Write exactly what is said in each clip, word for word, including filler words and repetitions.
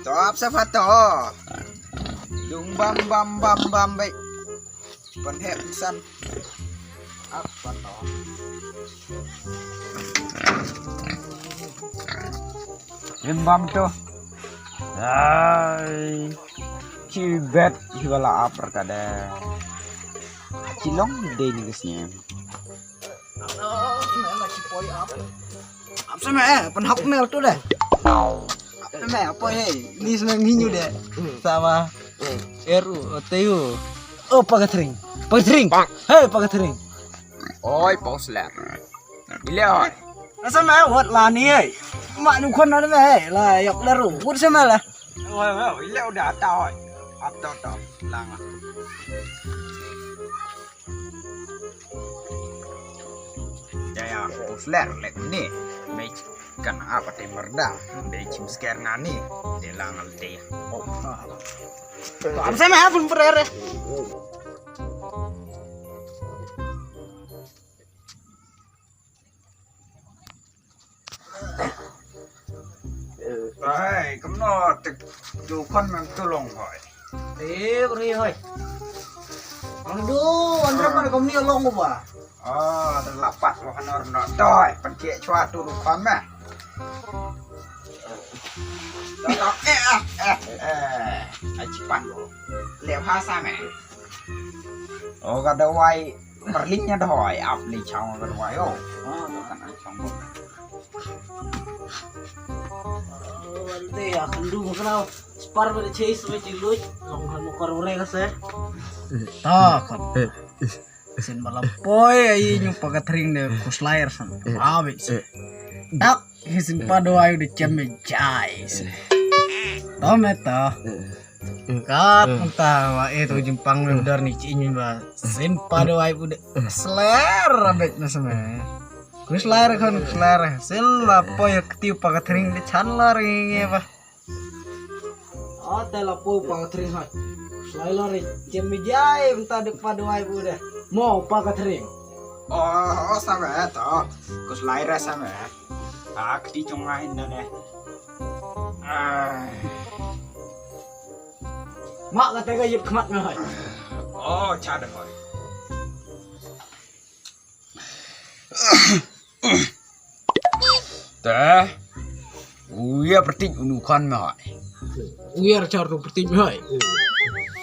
To ap sa pha to. Dung bam bam bam bam bai. Pan hep san. Ap pha to. Im bam to. Ai. Ki bet ki bala ap ra ka de. Ki long de ni gisnya. Ap sa me, eh, pan hap mel tu de. Ap sa me, apa he? Ni sa me nginyu de. Sama. Eru, oteyu. Oh, pagathring. Pagathring. Hei, pagathring. Oi, pausler. Ile oi. Asa me, wat la ni, eh. Mak nu khon na me, eh. La, yok leru. Wat sa me la. Oi, oi, ile udah ata oi. Ap to to. Lang. Ya, ya, pausler, lek ni. Mei kan apa te merda. Dei chim sker ngani. Dei lang al te. Oh. Ap sa me, apa perere? Ai, kumno te tu khon nang tu long hoi. Te ri hoi. Ang du, andra mana kumni long ba. Oh, te lapat lo hanor no. Doi, pen kiek chua tu lu khon meh. Eh, eh, eh, eh. Ai chipan lo. Leo ha sa meh. Oh, ka dawai. Perling nya dawai ap le chang ka dawai oh. Ah, kan ai chang. Ante ya kan du mo kana. Spar ba de chase ba chi luch. Long kan mo kar ure ka se. Ta kan. Sin malam poi ai nyu pagathring de kuslair san. Abi si. Dak. Hisin pa dawai udah cem jai. Tomato. Kat ta wa eh tu jempang me dar ni cing ba. Sin pa dawai udah sler abet na sama. Kus lar kan kus lar. Sil la po ya ketiu pagathring de chan lar ngi ba. Ate la po pagathring hai. Selain lari cem jai minta dek pa dawai udah. Mo pagathring. Oh, oh sama to. Kus lar sama. Ak ti chong ngai na ne. Ah. Mak kata ka yip khmat ngai. Oh, cha da hoi. Te. Uya pertik unu kan ngai. Uya char tu pertik ngai.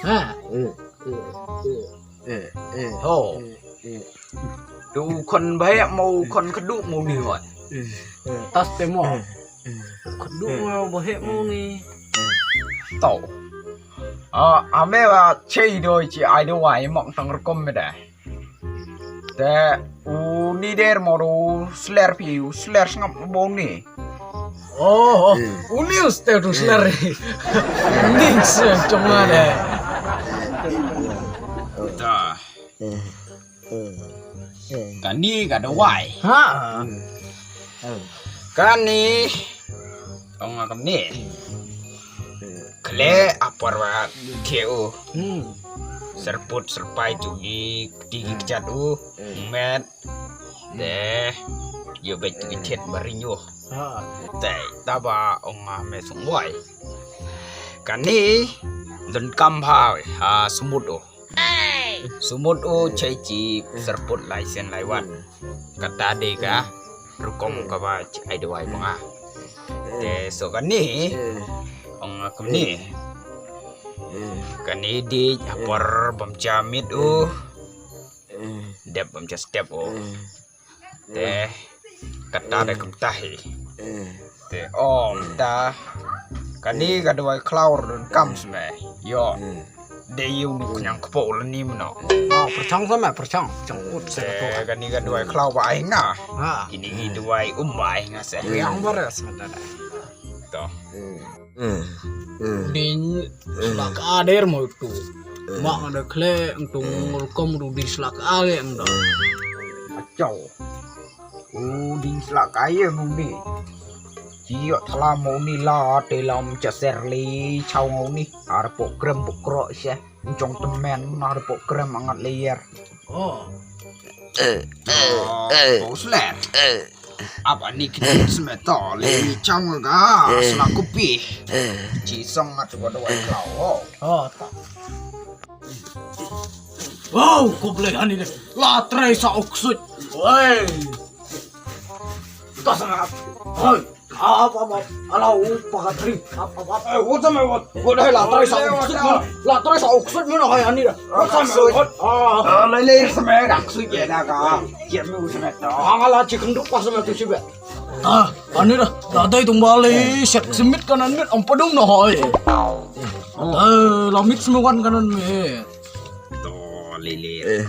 Ha. Eh, eh. Ho. Eh, eh. Tu khon bahek mo khon kduk mo ni hoi. Eh, eh. Tas te mo. Eh, eh. Kduk mo bahek mo ni. Eh. To. Ah, ame ba chei doi chi ai dawai mok tang rukom me da. Te u ni der mo ru sler pi u sler sngap bo ni. Oh, oh. Hmm. Uni usted tu sler. Ning se chonga de. Ta. Kani ka dawai. Ha. Kani. Ong kam ni. Kle apar wa thiu. Hmm. Serput serpai tu i tigi kechat u. Hmm. Met. Te, yo bet tu chet barinyo. Ha. Te, taba ong ah me sung wai. Kani, don kam ha, ha, smut o. Smut o, chai chi, serput lai sen lai wan. Kata de ka, rukom ka ba, chi ai dawai banga. Te, so kani, ong ah kani. Kani di, apar bam chamit o. Dep bam cha step o. Te kata de kumta hi. Te o ta. Kani ka dawai klaur don kam sme. Yo. De yu nu knyang kpo lani mno. Oh, perchang sme, perchang. Chang ut se. Te kani ka dawai klaur ba ai nga. Ha. Kini i dawai um ba ai nga se. Yang bares mata da. To. Ding slak ader mo tu. Mak ada kle untung ngulkom du ding slak ale ndo. Acau. U ding slak aye mo ni. Ciok thala mo ni la te lam chaser li chau mo ni. Ar po krem bukro se. Jong temen ar po krem angat leyer. Oh. Oh, sler. Ap ani ki tip smet to le cham ga sla kupi. Chi song ngat ko dawai klau. Oh, ta. Wow, ko ble hani de. La trai sa oksud. Woi. Ta sa ap. Hoi. Ap ap ap. Ala u pa ka tri. Ap ap ap. Eh, wat sa me wat. Wat hai la trai sa oksud. La trai sa oksud mo na hai ani de. Wat sa me wat. Ah. Lai lai sa me oksud ye na ka. Ye me u sa me to. Ang ala chi kenduk pas me tu chi be. Ah, ani da, da dai tung bale, sek semit kanan mit, ampadum na hoi. Eh, lamit semewan kanan mit. To, lele, eh,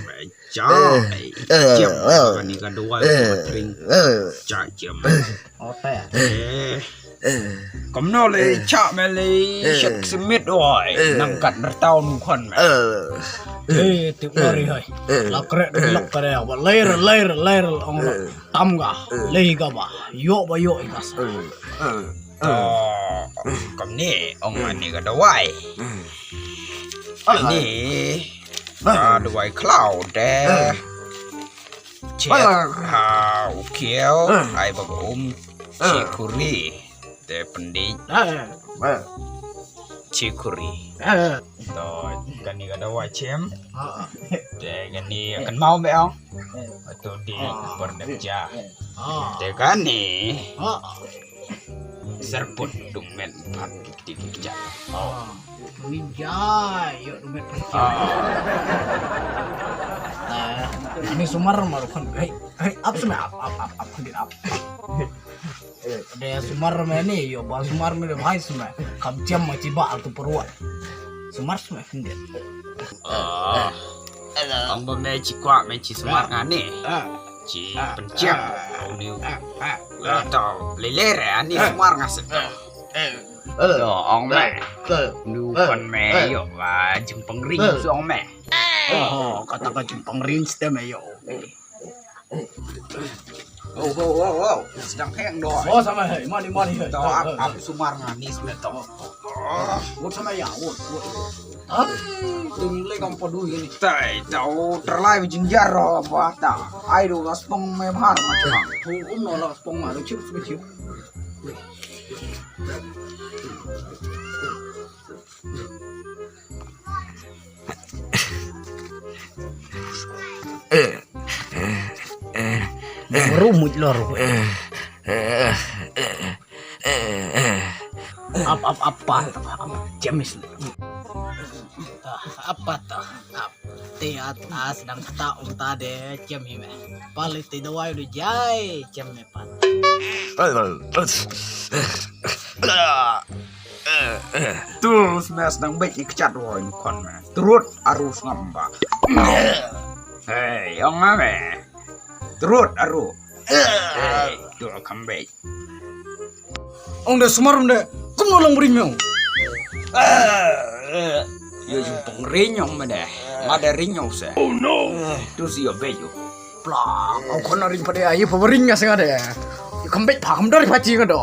cha, eh, cha, eh, ani ka dua, eh, tring, eh, cha, cha, eh. Ote. Eh, eh. Kom no le, cha, me le, eh, sek semit, oi, eh, nang kat nertau nukon, me. Eh, eh, tip lori, hoi. Eh. Lakre, eh, lakre, ba, lair, lair, lair, ong la. Eh. Tam ga, eh, lei ga ba, yo ba yo i ga sa. Eh, eh, eh. To, kam ni, ong, eh, ani ga dawai. Eh. Ani, eh, ah, dawai klau de. Eh. Chet, alah, ha, u kiau, eh, ai ba um, eh, chi kuri. Te pending. Ah, ah. Chi kuri. Ah. To, kani ka dawai chem. Ah. Te kani kan mau me ong. Eh. Atu di, ah, perdem ja. Ah. Te kani. Ah. Serput dumet pat ti ja. Ah. Ni ja, yo dumet pat ja. Ah. Ah, ini sumar marukan. Hei, hei, ap sumar, ap, ap, ap, ap, ap. Eh, de sumar me ni, yo ba sumar me de bhai sumar. Kam chem ma chi ba al tu perwat. Sumar sumar hyndet. Ah. Ong ba me chi kwah me chi sumar nga ni. Ah. Chi, ah, penchem. Ah. Ong ni. Ah. Ah. La tau lele re ani, ah, sumar nga se. Ah. Eh. Lo ong me. Eh. Lu, eh, kon me, eh, yo ba jingpengring, eh, su ong me. Oh, kata ka jingpengring ste me yo. Oh, oh, oh, oh. Sedang heng doh. Oh, sama, hei, mani, mani, hei. To, ap, ap sumar nga ni smet to. Wot sama ya, wot, wot. Hah? Tung le kam padu ini. Tai, tau terlai jinjar ro ba ta. Ai do gaspong me bhar macam. Hukum no la gaspong ma, chip, chip, chip. Rumut lor. Ap, ap, ap, pat, ap, ap, jamis. Ap, pat, ap. Te at, as dang kata um ta de, jam hi me. Pali te dawai du jai, jam me pat. Tu smes dang bek i kchat woi nukon me. Turut arus ngam ba. Hei, ong me. Turut aru. Hei, tu kam bek. Ong de sumar de. Kum no long bring me ong. Yo jingpong ring ong me de. Nga de ring ong se. Oh no. Tu si yo bek yo. Plang, ong kon ring pade ayo pa ring nga se nga de. Yo kam bek pa kam dor pa chi nga do.